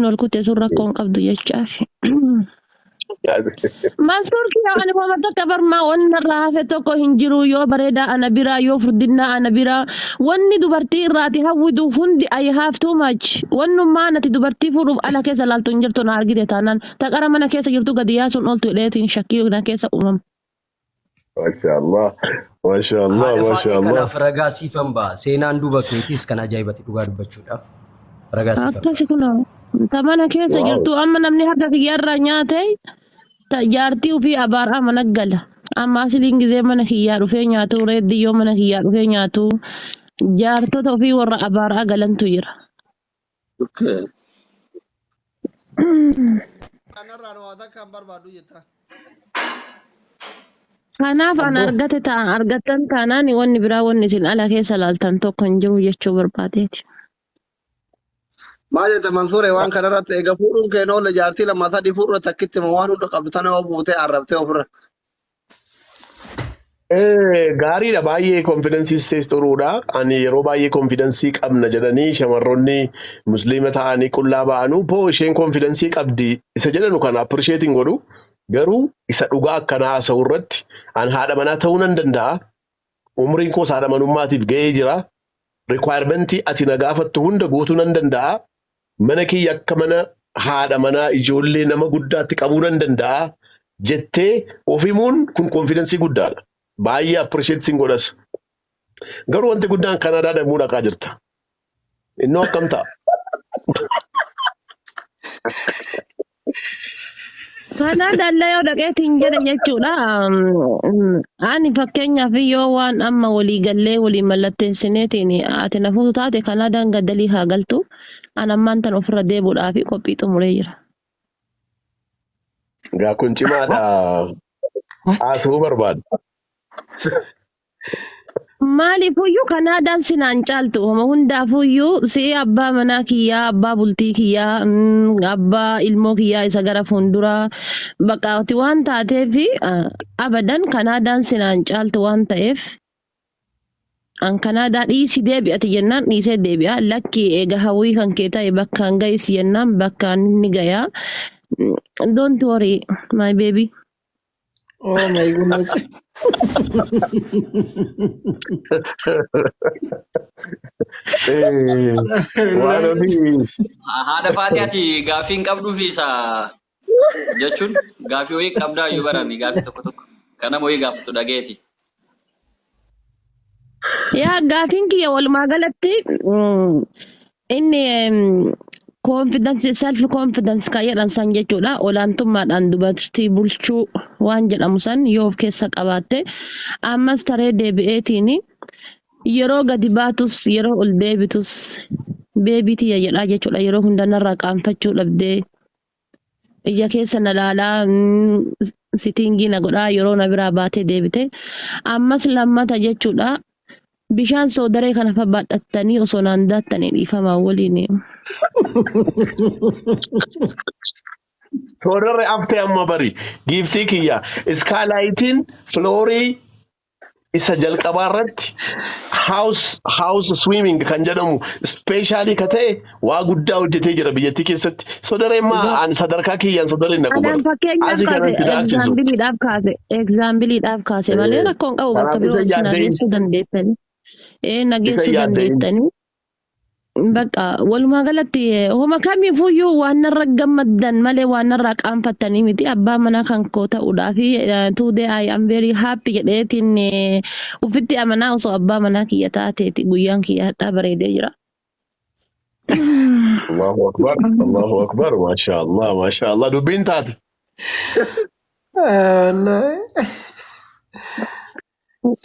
Yoon ol kute sun rakkoo hin qabdu jechaaf. Mansuur kiyya, ani homa takka barmaa wanni narraa hafe tokko hin jiru. Yoo bareedaa ana biraa, yoo furdinnaa ana biraa, wanni dubartii irraati hawwidu hundi, I have too much. Wannummaan ati dubartii fuudhuuf ala keessa laaltu hin jirtu. Na argite taanaan taqara mana keessa jirtu gadi yaasuun ooltu jedheetiin shakkii na keessa uumama. Masha Allah. Masha Allah. Haadha Masha Faaxee, Allah. kanaaf ragaa siifan ba'a. Seenaan duuba keetiis kan ajaa'ibati, dhugaa dubbachuudhaaf. Ragaa siifan ba'a. Akkasi kunoo ta mana keessa jirtu amma namni harka kiyyarraa nyaate ta jaartii ofii abaaraa mana gala. Amma asiliin gizee mana kiyyaa dhufee nyaatu, reeddiyyoo mana kiyyaa dhufee nyaatu, jaartota ofii warra abaaraa galantu jira. Okay. Kanarraan waa takka hin barbaadu jettaan. Kanaaf an Abboo. Argate ta'an argattan taanaan wanni biraa wanni isin ala keessa laaltan tokko hin jiru jechuu barbaadeeti. Maal jette, Mansuure, waan kanarratti? Egaa fuudhuun kee oolle, jaartii lama sadii fuudhuu takkitti waan hunda qabdu tana yoo buutee arrabtee ofirra. Gaariidha, baay'ee confidence tees xuruudha. Ani yeroo baay'ee confidence qabna jedhanii shamarroonni musliima ta'anii qullaa ba'anuu boo isheen confidence qabdi isa jedhanu kana appreciate hin godhu. Garuu isa dhugaa akkanaa haasa'u irratti an haadha manaa ta'uu nan danda'a. Umriin koos haadha manummaatiif ga'ee jira. Requirement ati na gaafattu hunda guutuu nan danda'a. Mana kiyya akka mana haadha manaa ijoollee nama guddaatti qabuu nan danda'a jettee of himuun kun confidence guddaadha. Baay'ee appreciate sin godhas. Garuu wanti guddaan Kanaadaa deemuu dhaqaa jirta. Innoo akkam ta'a? Kanaadaallee yoo dhaqeetiin jedhe jechuudha. Ani fakkeenyaaf yoo waan amma walii gallee walii mallatteessineetiin ati na fuutu taate, Kanaadaan gaddalii haa galtu. An ammaan tan ofirra deebi'uudhaaf qophii xumuree jira. Gaa kun cimaadha. What? Haasa'uu barbaada. Maaliifuyyuu Kanaadaan sinaan caaltu, homa hundaafuyyuu si'i abbaa manaa kiyyaa, abbaa bultii kiyyaa, abbaa ilmoo kiyyaa isa gara fuulduraa baqaati waan taateef, abadan Kanaadaan sinaan caaltu waan ta'eef, an Kanaadaa dhiisi deebi'ati jennaan dhiisee deebi'a. Lakki, eega hawwii kan kee ta'e bakkaan ga'is jennaan bakkaan inni gayaa. Don't worry, my baby. Oh my goodness. Waan ofii. Haadha Faaxee, ati gaaffii hin qabduufi isa jechuun gaaffii wayii qabdaa iyyuu barani, gaaffii tokko tokko kan nama wayii gaafatu dhageeti. Yaa, gaafiin kiyya walumaa galatti inni confidence, self confidence kan jedhan san jechuudha. Olaantummaadhaan dubartii bulchuu waan jedhamu san yoo of keessa qabaatte, ammas taree deebi'eetiin yeroo gadi baatus, yeroo ol deebitus baby tiyya jedhaa jechuudha. Yeroo hunda narraa qaanfachuu dhabdee ija keessa na laalaa, sitting na godhaa, yeroo na biraa baatee deebite ammas lammata jechuudha. Bishaan soodaree kana fa baadhattanii osoo naan daattanii, dhiifamaa waliin. Soodarre haftee amma bari giiftii kiyya skylightiin floorii isa jalqabaa irratti house swimming kan jedhamu special ka ta'e waa guddaa hojjetee jira biyyattii keessatti. Sodareen maa an sadarkaa kiyyaan sodareen naqu Anaan bara. fakkeenyaaf Asii kaase, kanatti daaksisu. Exampleiidhaaf kaase malee rakkoon qabu, bakka Kanaaf isa biroo si yaaddayin. nageessuu dandeettanii. Isa Nageessuu yaaddayin. dandeettanii. Bakka walumaa galatti homa kamiifuyyuu waan narra gammaddan malee waan narraa qaanfattanii miti. Abbaa manaa kan koo ta'uudhaa fi today I am very happy jedheetiin ofitti amanaa osoo abbaa manaa kiyya taateeti, guyyaan kiyya hadhaa bareedee jira. Allahu akbar. Allahu akbar. Masha Allah. Masha Allah. Dubbiin taate. Wallahi.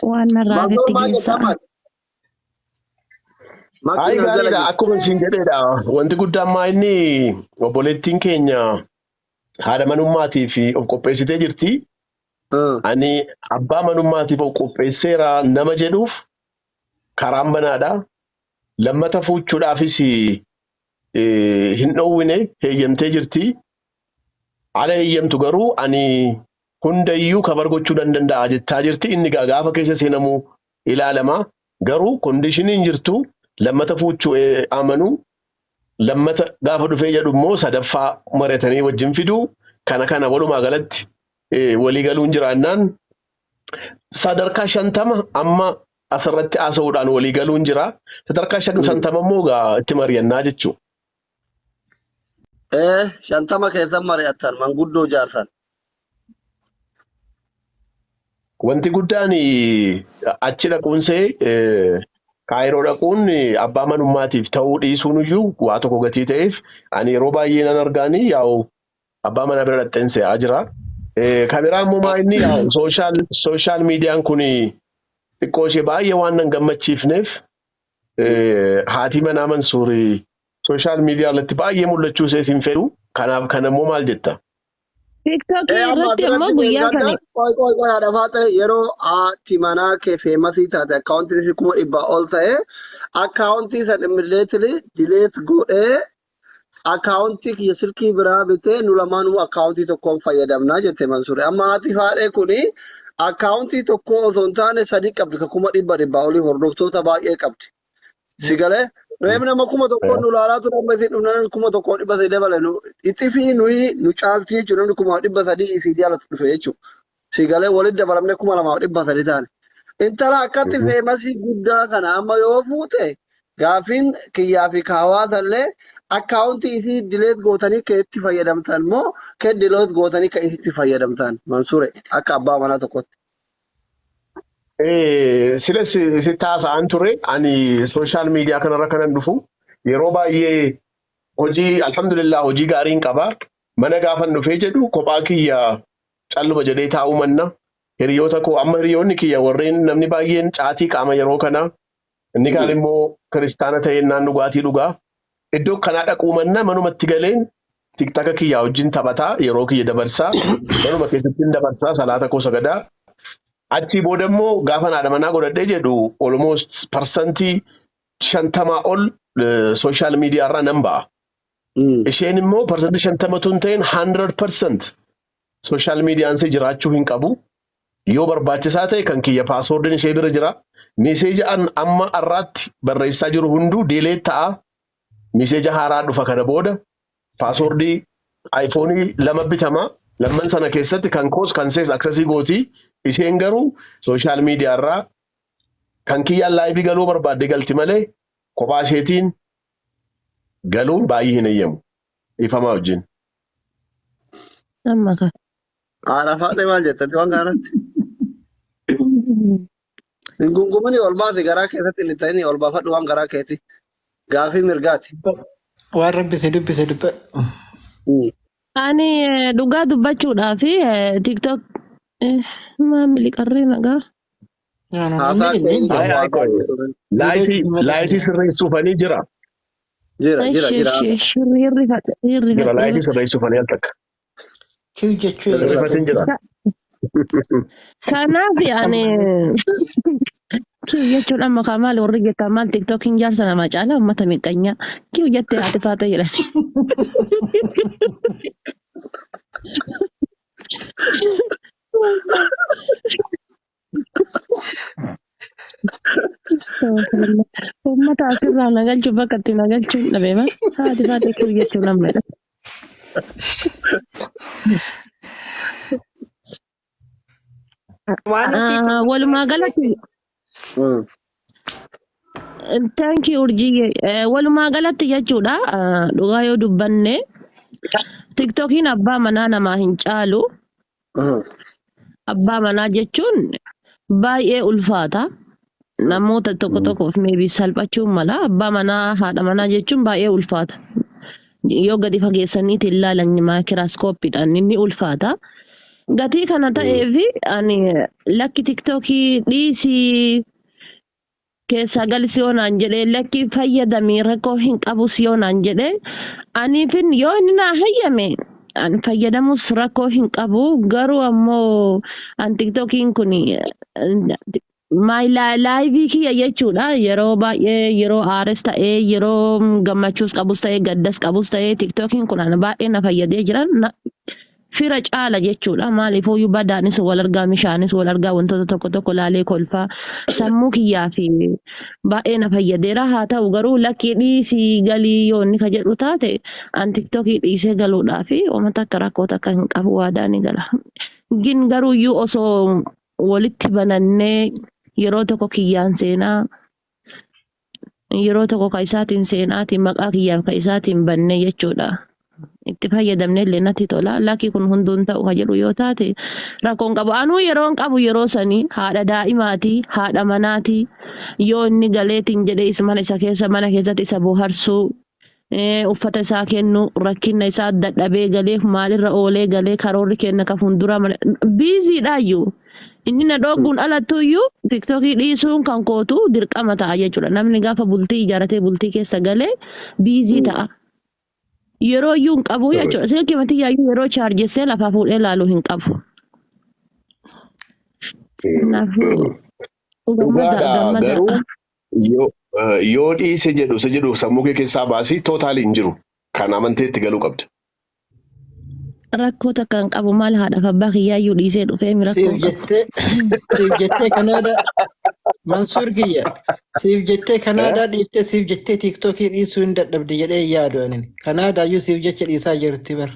Waan narraa Mansoor, hafetti maal geessaa. jettaa maal? Ayi, Makiin as jala gaariidha. jirti. Akkuma isin jedheedha. Wanti guddaan maa inni obboleettiin keenya haadha manummaatiif of qopheessitee jirti. Ani abbaa manummaatiif of qopheesseera nama jedhuuf karaan banaadha. Lammata fuuchuudhaafis hin dhoowwine, heeyyamtee jirti. Ala heeyyamtu garuu ani hundayyuu cover gochuu nan danda'a jechaa jirti. Inni gaafa keessa seenamuu ilaalama. Garuu conditioniin jirtu lammata fuuchuu amanuu Lammata gaafa dhufee jedhu immoo sadaffaa mari'atanii wajjin fiduu kana kana walumaa galatti walii galuun jiraannaan sadarkaa 50 amma asirratti haasa'uudhaan walii galuun jira. Sadarkaa 50 immoo gaa itti mari'annaa jechuudha. 50 keessan mari'attan manguddoo jaarsan. Wanti guddaan achi dhaquunsee Kaayiroo dhaquun abbaa manummaatiif ta'uu dhiisuun iyyuu waa tokko gatii ta'eef ani yeroo baay'ee nan argaanii yaa'u abbaa manaa bira dhaqxeen se'aa jira. Kan biraa immoo maa inni yaa'u social miidiyaan kun xiqqoo ishee baay'ee waan nan gammachiifneef haati manaa Mansuurii social media irratti baay'ee mul'achuu ishee hin fedhu. Kanaaf kana immoo maal jetta? TikTokii Amma irratti ammoo asirratti guyyaa deeggarda sani qoy qoy qoy haadha faate yeroo haati manaa kee famous taate akkaawuntiin ishii 100,000 ol ta'e akkaawuntii san immediately delete godhee akkaawuntii kiyya silkii biraa bitee nu lamaanuu akkaawuntii tokkoon fayyadamnaa jette Mansuuri. Amma haati faadhee kuni akkaawuntii tokko osoo hin taane sadii qabdi ka kuma dhibba dhibbaa olii hordoftoota baay'ee qabdi. Si galee reef nama 1000 nu laalaa ture amma isin dhufnaan 1300 dabale nu ixifii nuyi nu caaltii jechuudha namni 300 isii jaalatu dhufe jechuudha. Si galee walitti dabalamne 2300 taane. Intala akkatti famous guddaa kana amma yoo fuute gaaffiin kiyyaa fi ka hawaasallee akkaawuntii isii delete gootanii kee itti fayyadamtan moo kee delete gootanii ka isitti fayyadamtan Mansuure akka abbaa manaa tokkotti. Sila sitti haasa'an ture ani social media kanarra kanan dhufu yeroo baay'ee hojii alhamdulillah hojii gaariin qaba. Mana gaafan dhufee jedhu kophaa kiyya calluma jedhee taa'uu manna. Hiriyoota koo amma hiriyoonni kiyya warreen namni baay'een caatii qaama yeroo kana inni kaan immoo kiristaana ta'een naan dhugaatii dhugaa. Iddoo kanaa dhaquu manna manumatti galeen TikTok kiyyaa wajjin taphataa yeroo kiyya dabarsaa manuma keessatti dabarsaa salaata koo sagadaa. Achii booda immoo gaafa haadha manaa godhadhee jedhu almost 50% ol social media irraa nan ba'a. Isheen immoo 50% tun ta'in 100% social miidiyaan see jiraachuu hin qabu. Yoo barbaachisaa ta'e kan kiyya passwordiin ishee bira jira. Message an amma har'aatti barreessaa jiru hunduu delete ta'a. Message haaraa dhufa kana booda password iPhone lama bitama. Lamman sana keessatti kan koos kan sees access gootii. Isheen garuu social media irraa kan kiyyaan live galuu barbaadde galti malee kophaa isheetiin galuun baay'ee hin eeyyamu. Ifamaa wajjin. Amma ka. Haadha faatee maal jettati waan kanarratti? Hin gungumini ol baasi garaa keessatti hin ta'ini ol baafadhu waan garaa keeti. Gaafii mirgaati. Waan rabbi si dubbise dubbadhu. Ani dhugaa dubbachuudhaaf TikTok maamili qarree nagaa. Haasaa kee hin Ay, qabu ay, haasaa qoy. kee. Light sirreessuufanii jira. Jira jira Ishi jira. ishi ishi hirrifadhe Jira hirrifadhe. light sirreessuufanii al takka. Kiw jechuu Sirreeffatiin jira. Kanaaf ani kiw jechuun amma kaa maal warri jettan maal TikTokiin jaarsa namaa caala uummata miqqanyaa kiw jettee haati faate jedhan. Uummata asirraa na galchuuf bakka itti na galchuun dhabe ma haati faate kiw jechuun amma jedha. Waan ofii Walumaa galatti Thank you Urjii. Walumaa galatti jechuudha dhugaa yoo dubbanne TikTokiin abbaa manaa namaa hin caalu. Abbaa manaa jechuun baay'ee ulfaata. Namoota tokko tokkoof maybe salphachuun mala. Abbaa manaa haadha manaa jechuun baay'ee ulfaata. Yoo gadi fageessaniitiin ilaalan maayikiraaskooppiidhaan inni ulfaata. Gatii kana ta'eef ani lakki TikTokii dhiisii keessaa gali si yoonaan jedhee lakki fayyadamii rakkoo hin qabu si yoonaan jedhee aniifin yoo inni naa hayyame an fayyadamus rakkoo hin qabu garuu ammoo an TikTokiin kun my life kiyya jechuudha yeroo baay'ee yeroo aares ta'ee yeroo gammachuus qabus ta'ee gaddas qabus ta'ee TikTokiin kun ana baay'ee na fayyadee jira. Fira caala jechuudha. Maaliifuyyuu badaanis wal argaa, mishaanis wal argaa, wantoota tokko tokko laalee kolfaa sammuu kiyyaa fi baay'ee na fayyadeera. Haa ta'u garuu lakkii dhiisii galii yoo inni ka jedhu taate an tiktookii dhiisee galuudhaa fi uummata akka rakkoo takka hin qabu waadaa ni gala. Gin garuuyyuu osoo walitti banannee yeroo tokko kiyyaan seenaa, yeroo tokko ka isaatiin seenaatiin maqaa kiyyaaf ka isaatiin bannee jechuudha. Itti fayyadamne illee natti tola. Lakki kun hunduun ta'u ka jedhu yoo taate rakkoon qabu. Anuu yeroon qabu yeroo sanii haadha daa'imaati, haadha manaati. Yoo inni galeetiin jedhee isa mana isa keessa mana keessatti isa bohaarsuu, uffata isaa kennu, rakkina isaa dadhabee galee maalirra oolee galee karoorri kenna ka fuulduraa mana biiziidhaayyuu. Inni na dhoogguun alattuyyuu tiktookii dhiisuun kan kootu dirqama ta'a jechuudha. Namni gaafa bultii ijaaratee bultii keessa galee biizii ta'a. Yeroo iyyuu hin qabu jechuudha. Silkii matiyyaayyuu yeroo chaarjessee lafaa fuudhee laaluu hin qabu. Kanaafuu gammada Dhugaadha gammada. garuu yoo dhiise jedhu isa jedhu sammuu kee keessaa baasii tootaalii hin jiru. Kan amantee itti galuu qabda. Rakkoo takka hin qabu, maal haadhaaf abbaa kiyyaayyuu dhiisee dhufee mi rakkoo Siif hin qabu. jettee siif jettee Kanaadaa, Mansuur kiyya, siif jettee Kanaadaa dhiiftee siif jettee tiiktookii dhiisuu hin dadhabde jedhee hin yaadu anin. Kanaadaayyuu siif jecha dhiisaa jirti bara.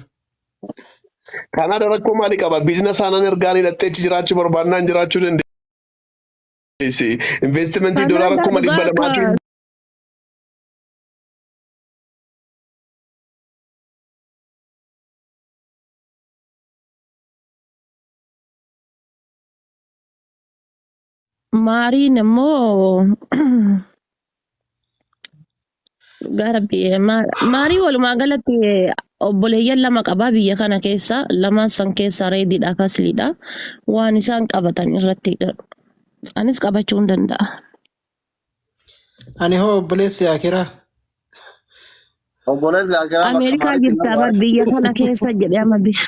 Kanaada rakkoo maalii qaba? Biizinasa aanan ergaan hidhattee achi jiraachuu barbaannaan jiraachuu dandeessi. Investimentii doolaara Kanaadaa kuma dhugaa dhibba akka lamaatiin Maariin immoo dhugaa rabbi maarii walumaa galatti obboleeyyan lama qabaa biyya kana keessa, lamaan san keessa reediidhaaf asliidha. Waan isaan qabatan irratti anis qabachuu hin danda'a. Ani hoo obboleessi Akiraa. Obboleessi Akiraa bakka Ameerikaa maalitti jirta nama bar biyya kana keessa jedhee amma biyya.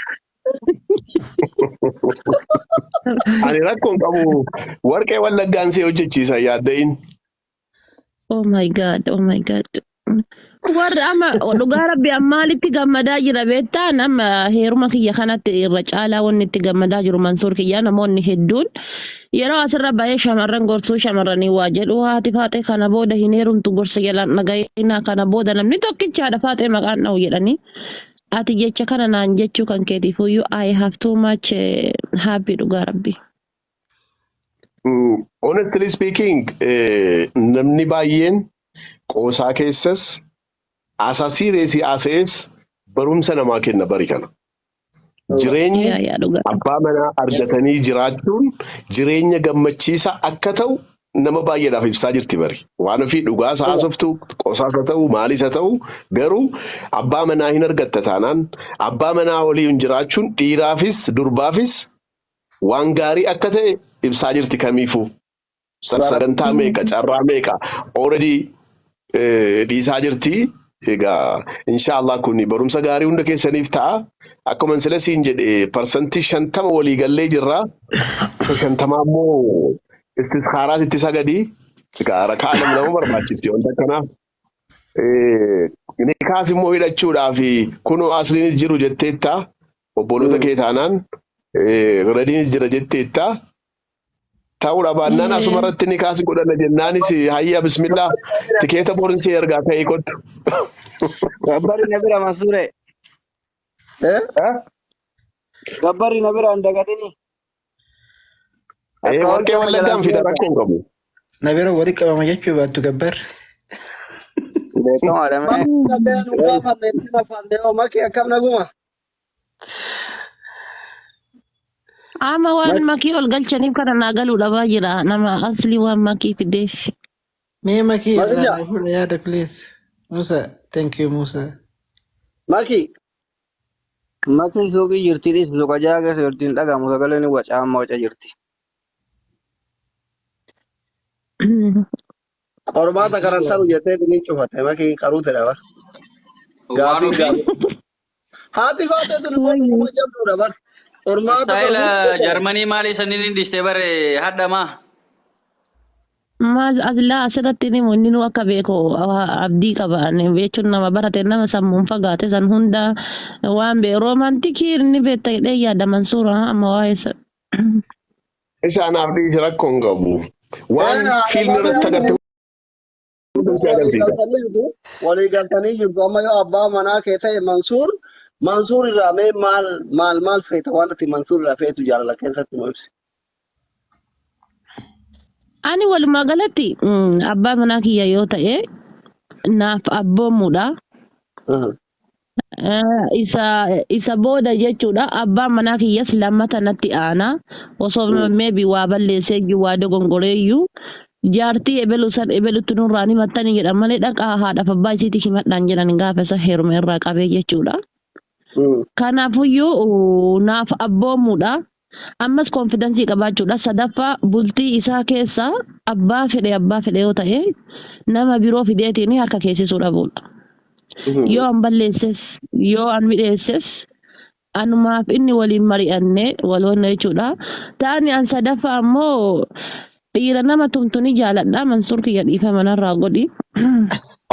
Ani rakkoon qabu, warqee wallaggaan see hojjechiisa yaadda'in. Oh my God, oh my God. Warra amma dhugaa rabbi maalitti gammadaa jira beektaa? Nama heeruma kiyya kanatti irra caalaa wanni itti gammadaa jiru Mansuur kiyya, namoonni hedduun yeroo asirra bahee shamarran gorsuu shamarranii waa jedhu, haati faaxee kana booda hin heerumtu, gorsa jalaan dhaga'inaa, kana booda namni tokkicha haadha faaxee maqaan dha'u jedhanii, ati jecha kana naan jechuu kan keetiifuyyuu I have too much happy dhugaa rabbi. Honestly speaking, namni baay'een qoosaa keessas haasaa siireesii haasa'es barumsa namaa kenna bari kana. Jireenyi Yaa yaa dhugaa. abbaa manaa argatanii jiraachuun jireenya gammachiisaa akka ta'u nama baay'eedhaaf ibsaa jirti bari. Waan ofii dhugaas haasoftu, qoosaas haa ta'u, maalis haa ta'u, garuu abbaa manaa hin argatta taanaan abbaa manaa waliin jiraachuun dhiiraafis durbaafis waan gaarii akka ta'e ibsaa jirti kamiifuu. Sagantaa meeqa, carraa meeqa already dhiisaa jirti. Egaa inshaallah kun barumsa gaarii hunda keessaniif ta'a. Akkuma sila siin jedhe 50% walii gallee jirra. Isa 50 immoo istiskaaraas itti sagadii. Egaa rakaa lama nama barbaachifti wanta akkanaa. Nikaas immoo hidhachuudhaaf kunoo asliinis jiru jetteetta. Obboloota kee taanaan radiinis jira jetteetta. Ta'uudha baannaan asuma irratti nikaas godhanna jennaanis hayya bismillah tikeeta borinsee ergaa ka'ee kottu. Gabbarri na bira, Masuure. Eh? Gabbarri na bira hin dagatini. Warqee Akkaawwantii amma wallaggaan jalaan fida seerta. rakkoo hin qabu. Na bira walitti qabama jechuu baattu gabbarri. Beekamaadha mee. Nagaya nu gaafanne itti nafanne hoo maki akkam naguma? Amma waan makii ol galchaniif kana naa galuu dhabaa jira. Nama asli waan makii fideef. Mee makii irraa Makija naa fuudha yaada, please. Musa, thank you Musa. Maki. Makiin suuqii jirti, dhiisi, suuqa jaha keessa jirti, hin dhagahamu sagaleen, waca amma waca jirti. Qormaata kanan taru jettee ni cufate makiin qaruutedha bar. Waan Gaafiin ofii gaafii. Haati faatee tun immoo Wayyo. dhuguma jabduudha bar. Qormaata istaayila bara hunda Jarmanii maalii saniin hin dhiste bare hadhamaa. Maal aslaa asirratti ni inni nu akka beeku abdii qaba. Ani jechuun nama barate nama sammuun fagaate san hunda waan beeku. Roomaantikii inni beekta jedhee yaada Mansuura amma waa'ee isa. Isa anaaf dhiisi rakkoo hin qabu. Waan fiilmii irratti agarte hunda si agarsiisa. Walii galtanii jirtu amma yoo abbaa manaa kee ta'e Mansuur Mansuur irraa mee maal maal maal feeta waan ati Mansuur irraa feetu jaalala keessatti nu ibsi. Ani walumaa galatti abbaa manaa kiyya yoo ta'e naaf abboomuudha. Isa booda jechuudha abbaan manaa kiyyas lammata natti aana. Osoo maybe waa balleesseeyyuu waa dogongoreeyyuu jaartii ebelu san ebelutti nurraa ni mattanii jedhan malee dhaqaa haadhaaf abbaa isiitti himadhaan jedhan gaafa isa heerume irraa qabee jechuudha. Kanaafuyyuu naaf abboomuudha. Ammas konfidansii qabaachuudha. Sadaffaa bultii isaa keessa abbaa fedhe yoo ta'e nama biroo fideetiin harka keessisuu dhabuudha. Yoo an balleesses yoo an midheesses anumaaf inni waliin mari'annee wal wanna jechuudha. Taani an sadaffaa ammoo dhiira nama tumtu ni jaaladha. Mansuur kiyya dhiifama narraa godhi.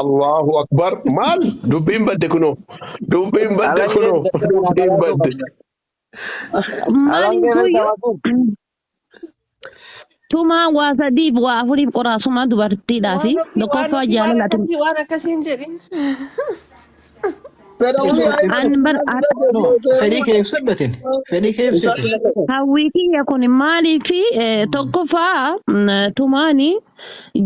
Allahu akbar. Maal? Dubbiin badde kunoo. Dubbiin badde Alangeen kunoo. Dubbiin badde. Alangee Maaliifuyyuu beekama tumaa waa sadiif waa afuriif qoraasuma dubartiidhaa fi Waan ofii waan tokkoffaa ofii waan jaalalaati. akkasii waan akkasii hin jedhin. Fedha ofii An bar No, fedhii kee ibsadhatin. Fedhii kee ibsite. Hawwii kiyya kun maaliifi tokkoffaa tumaani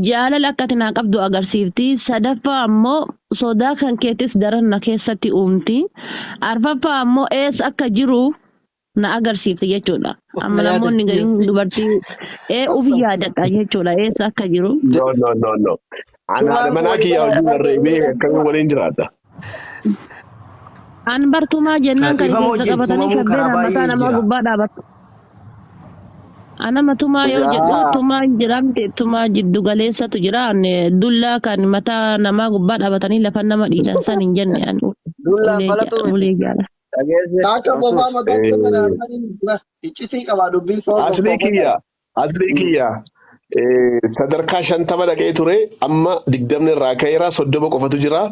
jaalala akka ati naa qabdu agarsiifti. Sadaffaa ammoo sodaa kan keetis daran na keessatti uumti. Arfaffaa ammoo eessa akka jiru na agarsiifti jechuudha. Of Amma na namoonni gariin yaadachiisti. dubartii uf yaadadha jechuudha eessa akka jiru. No, no, no, no. Ani haadha manaa kiyya wajjin warreebee akkamiin waliin jiraadha. An bartumaa jennaan kan Dhiifama keessa wajjin qabatanii tumamuun karaa shabbeen mataa baay'ee namaa jira. gubbaa dhaabatu. Anama tumaa yoo jedhu tumaa hin jiramte tumaa jiddu galeessatu jira. Ani dullaa kan mataa namaa gubbaa dhaabatanii lafa nama dhiitan san hin jenne ani Dullaan ulee falatu miti. ulee jaala. Dhageesse Akka Mansuur. bofaa mataa keessa dhaabbatanii jira. Iccitii qaba dubbiin soorroo Aslii kiyya. Aslii kiyya. Sadarkaa 50 dhaqee ture amma 20 irraa ka'eera 30 qofatu jira.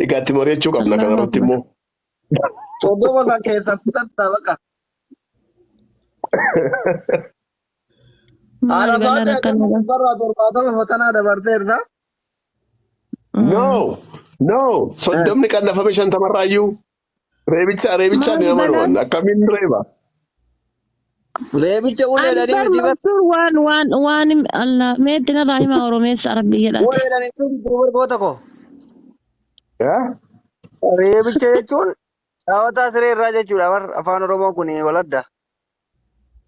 Egaa itti mari'achuu qabna Allahu kanarratti Akbar. immoo. 30 san keessa fixatta baqa. Maali Haadha balaan baatee akkana ajajaa barraa 70 fatanaa dabarteerta. No, no, 30 qannafame 50rraayyuu. Reebichaan Maali nama balaan? dhuman akkamiin reeba? Reebicha Ani uleedhanii bar miti bar. Mansuur waan waan waan Allah meetti narraa himaa Oromeessa Arabbii jedhaati. Uleedhanii tun dubartoota koo. Eh? Reebicha jechuun dhaawataa siree irraa jechuudha bar afaan Oromoo kun waladda.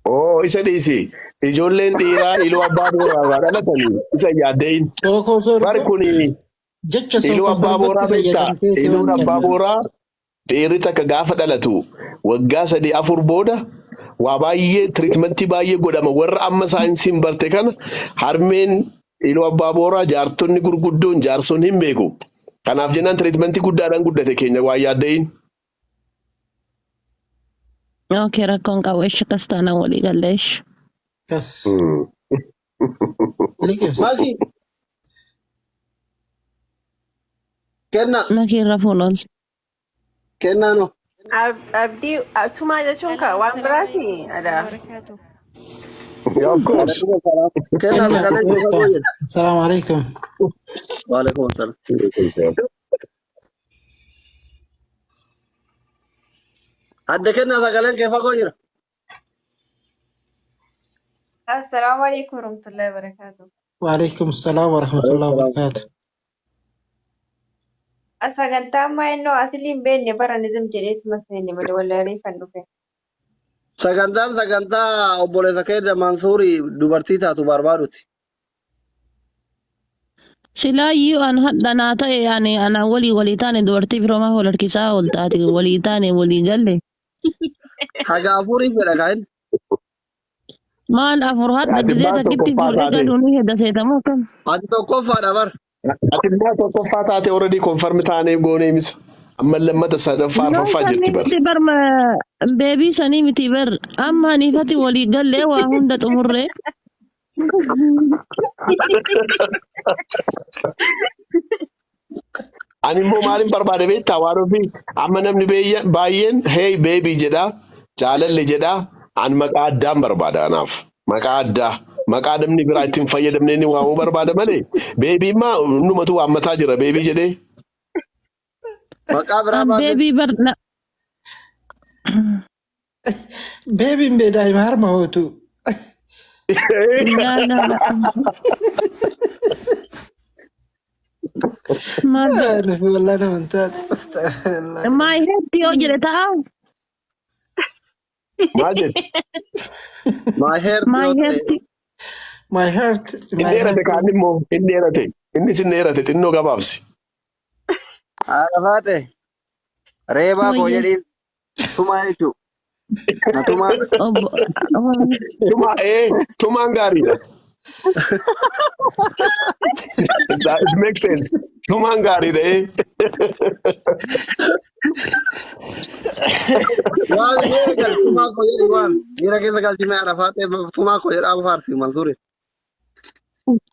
Oo isa dhiisi. Ijoolleen dhiiraa iluu abbaa booraa irraa dhalatanii isa yaaddein. Sookoo Bar soorgoo kuni jecha iluu sookoo abbaa soorgootti booraa beektaa? fayyadamteeti Iluun waan abbaa kana. booraa dhiirri takka gaafa dhalatu waggaa 3 4 booda waa baay'ee tiriitmentii baay'ee godhama. Warra amma saayinsiin barte kana harmeen iluu abbaa booraa jaartonni gurguddoon jaarsonni hin beeku. Kanaaf jennaan tiriitmentii guddaadhaan guddate keenya waa yaaddein. Okay rakkoon qabu ishi akkas taanaan walii galle ishi. Kas. Liqimsi. Maki kenna Makiin rafuun ol. kennaa no. Abdii tumaa jechuun ka waan biraati adaa. Yeah, of course. Kennaa Kenna. sagalee keessa fooyyee. Assalaamu alaikum. Waalaikum assalam. Adda kennaa sagaleen kee fagoo jira. Assalaamu alaikum warahmatullahi wabarakatuh. Waalaikum salaam wa rahmatullahi wa barakaatu. Sagantaa ammaa innoo asilii hin beekne bara nizim jedheetuma seenne malee wallaalee kan dhufe. Sagantaan sagantaa obboleessa keenya Mansuurii dubartii taatu barbaaduti. Silaayyuu an hadha naa ta'e ani ana walii walii taane dubartii biroo maaf wal harkisaa ol taate walii taane walii galle. Haga afurii fedha kaa'in. Maal afur hadha Ati gizee maal takkitti tokkoffaa fuudhee taate? galuu ni hedda seetamoo akkam? Ati tokkoffaadha bar. Ati immoo tokkoffaa taate already confirm taanee goonee misa. Amma lammata sadaffaa No arfaffaa sanii jirti bar. miti bar beebii sanii miti bar amma aniifati walii gallee waa hunda xumurree. Ani immoo maalin barbaade beektaa waan ofii amma namni baay'een hey baby jedha jaalalle jedha an maqaa addaan barbaada anaaf maqaa addaa maqaa namni biraa ittiin fayyadamne inni waamuu barbaada malee baby immaa hundumatu waammataa jira baby jedhee. Maqaa biraa baasee. Baby bar Beebiin bee daa'ima harma hootu. Laa laa laa. Maal Nufi wallaahi nama hin taatu. Astaghfirullah. My heart yoo jedhe ta'a. Maal jedhe? My heart My yoo ta'e. heart. My heart. Inni My dheerate heart. kaan immoo inni dheerate innis inni dheerate xinnoo gabaabsi. Haadha faate reebaa koo Wayye. jedhiin tumaa jechuudha. Na tumaa. Obbo. Tumaa tumaan gaariidha. That it makes sense. Tumaan gaariidha ee. Waan miira galchi tumaa koo jedhi waan miira keessa galchi mee haadha faatee tumaa koo jedhaa faarsi Mansuuri.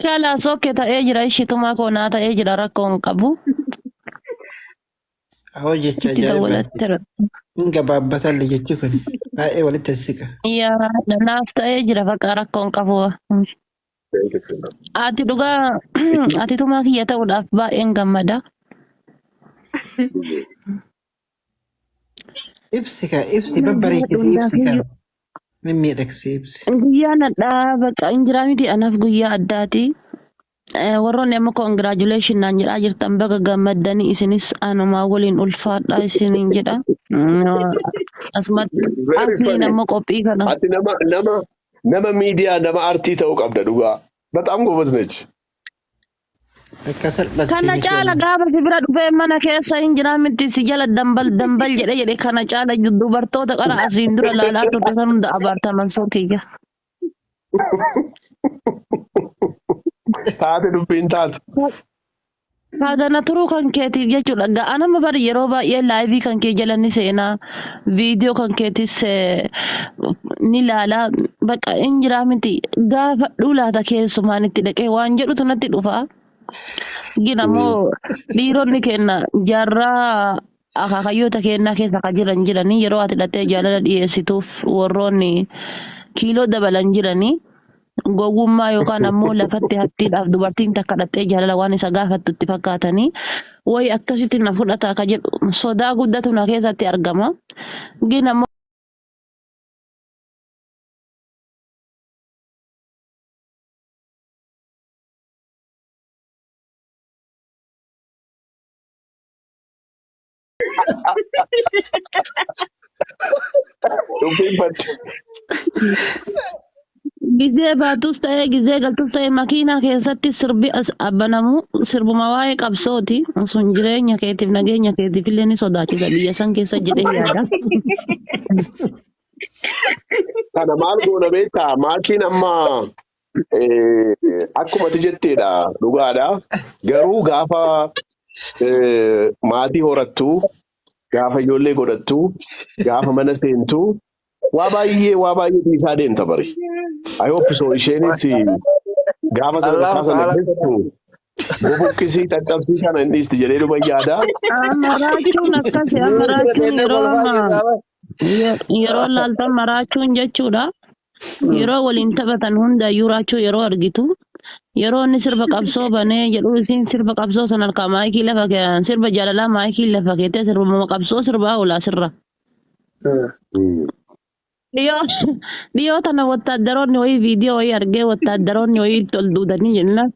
Caalaa sokke ta'ee jira ishii tumaa koo naa ta'ee jira rakkoo hin qabu. Hoo jecha Itti ajaa'ibaati. dawwalattira. Hin gabaabbatallee jechi kun baay'ee walitti siqa. Yaa naaf ta'ee jira bakka rakkoo hin qabu. Ati dhugaa ati tumaa kiyya ta'uudhaaf baay'een gammada. Ibsi ka ibsi babbareechisi ibsi ka mimmiidhagsi ibsi. Guyyaan hadhaa bakka hin jiraa miti anaaf guyyaa addaati. Warroonni amma congratulation naan jedhaa jirtan baga gammaddanii isinis anumaa waliin ulfaadhaa isiniin jedha. Asumatti Very asliin funny. ammoo qophii kana. Ati nama miidiyaa nama artii ta'uu qabda dhugaa. በጣም ጎበዝ ነች። Akka salphatti Kana miti caala amma. gaafa si bira dhufee mana keessa hin jiraa miti si jala dambal dambal jedhe jedhe kana caala dubartoota qara asiin dura laalaa turte san hunda abaartaman sookiyya. Taate dubbiin taate. Kaagana turuu kan keetiif jechuudha. Ga'aa nama bari yeroo baay'ee laayivii kan kee jala ni seenaa. Viidiyoo kan keetis ni ilaalaa. Bakka hin jiraa miti. Gaafa laata keessumaan itti dhaqee waan jedhutu natti dhufa. Gin ammoo dhiironni kenna jaarraa akaakayyoota kennaa keessa kan jiran jiranii yeroo ati dhattee jaalala dhiyeessituuf warroonni kiiloo dabalan jiranii. Gowwummaa yookaan ammoo lafatti haftiidhaaf dubartiin takka dhattee jaalala waan isa gaafattu itti fakkaatanii wayi akkasitti na fudhata ka jedhu sodaa guddatu na keessatti argama. Gin ammoo Dubbiin badde. Gizee baatus ta'ee gizee galtus ta'ee makiinaa keessatti sirbi as banamu sirbuma waa'ee qabsooti. Sun jireenya keetiif nageenya keetiif illee ni sodaachisa biyya san keessa jedhee yaada. Kana maal goona beektaa? Maakiin amma akkuma ati jetteedha dhugaadha. Garuu gaafa maatii horattu, gaafa ijoollee godhattu, gaafa mana seentu waa baay'ee dhiisaa deemta bari. I hope so isheenis gaafa sadarkaa Allahu sana ta'ala. geessu bubuqqisii caccabsii kana hin dhiisti jedhee dhuma yaada. Amma raachuun akkasi amma Miira raachuun teennee yeroo kolfaa amma jirra bara. yeroo laaltan maraachuun jechuudha. Yeroo waliin taphatan hundayyuu raachuu yeroo argitu yeroo inni sirba qabsoo banee jedhu isiin sirba qabsoo sana harkaa maayikii lafa sirba jaalalaa maayikii lafa keettee sirbuma qabsoo sirbaa oolaa sirra. Dhiyoo tana wattaaddaroonni wayii viidiyoo wayii argee wattaaddaroonni wayii itti ol duudanii jennaan.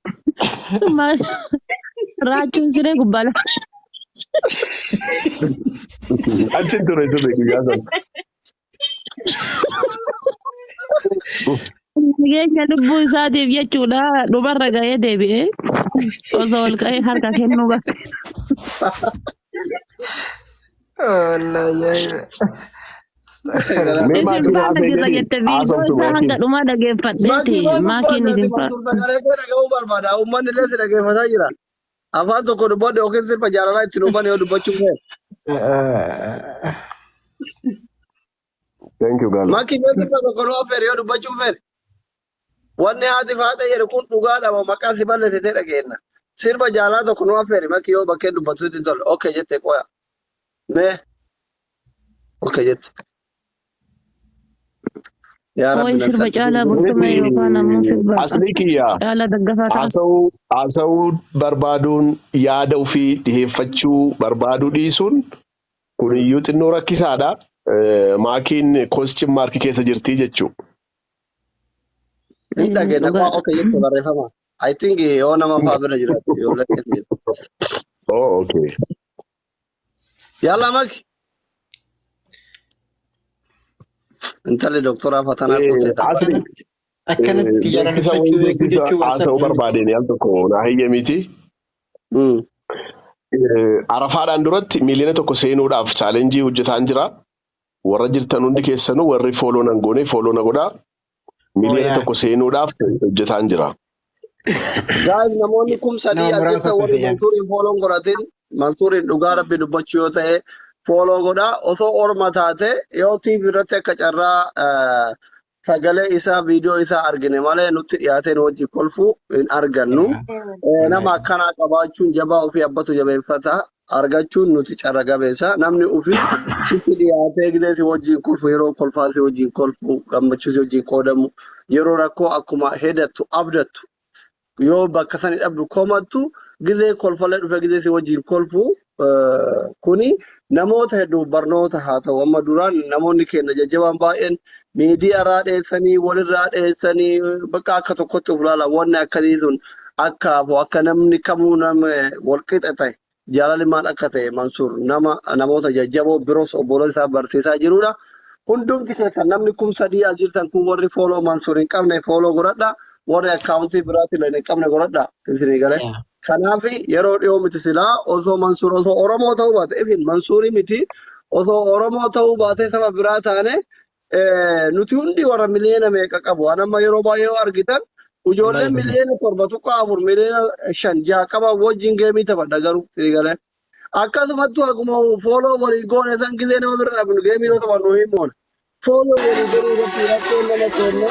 Raachuun siree gubbaa lafa. Achi ture ture guyyaa sana. Nageenya lubbuu isaatiif jechuudha dhumarra ga'ee deebi'ee osoo ol ka'ee harka kennuu baate. Wallaahi. Mee Isin maatiin faana haasa'e jirra jedhi jette viidiyoo haasoftu isaa hanga maatiin. dhumaa dhageeffadheeti Maakii maal maakiin dubbanna isin ati faana. Mansuur sagalee kee dhaga'uu barbaada. Uummanni illee si dhageeffataa jira. Afaan tokko dubbadhu yookiin sirba jaalalaa ittiin uummanni yoo dubbachuu fe'e. Thank you Galo. Maakii mee sirba tokko nu affeeri yoo dubbachuu fe'e. Wanni haati faaxee jedhu kun dhugaadha moo maqaa si balleessitee dhageenna. Sirba jaalala tokko nu affeeri makii yoo bakkee dubbatuutti hin tolle. Okay jette qoya. Mee okay jette. Yaa Wayi Rabbi nan sirba caalaa salphisi. bultumee yookaan ammoo sirba Asli kiyya caalaa daggafaa ta'a. haasa'uu barbaaduun yaada ofii dhiheeffachuu barbaaduu dhiisuun kuniyyuu xinnoo rakkisaadha. Maakiin question mark keessa jirti jechuudha. Hin dhageenna qo'a Dhugaadha. okay jette barreeffama. I think yoo nama fa'aa bira jiraatu ijoollee keessa jiru. Oh, okay. Yalla maki. Intalli doktoraa fatanaa turte ta'a. Asli Akkanatti jaran beeksisa wayii ibsachuu beekuu beeksisa jechuun waan haasa'uu salphaa miti. barbaadeen al tokko naa heeyyamiiti. Arafaadhaan duratti 1 miiliyoona seenuudhaaf challenge hojjetaan jira. Warra jirtan hundi keessanuu warri follow nan goone follow na godhaa. Miliyoona yaa. tokko seenuudhaaf hojjetaan jira. Guys, namoonni 3000 Nama as muraasa jirtan warri qofa yaa. Mansuuriin follow n godhatin, Mansuuriin dhugaa rabbi dubbachuu yoo ta'e follow godhaa. Osoo orma taate yoo TV irratti akka carraa sagalee isaa, viidiyoo isaa argine malee nutti dhiyaatee nu wajjin kolfuu hin argannu. Nama akkanaa qabaachuun jabaa ofii abbatu jabeeffata. Argachuun nuti carra gabeessa. Namni ofii sitti dhiyaatee gidee si wajjin kolfu, yeroo kolfaa si wajjin kolfu, gammachuu si wajjin qoodamu, yeroo rakkoo akkuma hedattu abdattu, yoo bakka sani dhabdu komattu, gizee kolfalee dhufe gizee si wajjin kolfu, kuni namoota hedduuf barnoota haa ta'u. Amma duraan namoonni keenya jajjabaan baay'een miidiyaa irraa dheessanii, walirraa dheessanii, bakka akka tokkotti of ilaalan. Wanni akkasii sun akka hafu, akka namni kamuu nama walqixa ta'e, jaalalli maal akka ta'e Mansuur nama namoota jajjaboo biroos obboloota isaa barsiisaa jirudha. Hundumti keessan namni 3000 as jirtan kun warri follow Mansuur hin qabne follow godhadha. Warri akkaawuntii biraatti illee hin qabne godhadha. Isinii galee. Kanaaf yeroo dhiyoo miti silaa osoo Mansuur osoo Oromoo ta'uu baate, ifin Mansuurii miti, osoo Oromoo ta'uu baate saba biraa taane, nuti hundi warra miliyoona meeqa qabu. An amma yeroo baay'ee yoo argitan ijoolleen 7.4 miliyoona 5, 6 qaban wajjin game taphadha garuu isinii galee. Akkasumattuu akkuma follow walii goone san gisee nama bira dhabnu game yoo taphannu hin moona. Follow walii godhuu irratti rakkoon nama keenya.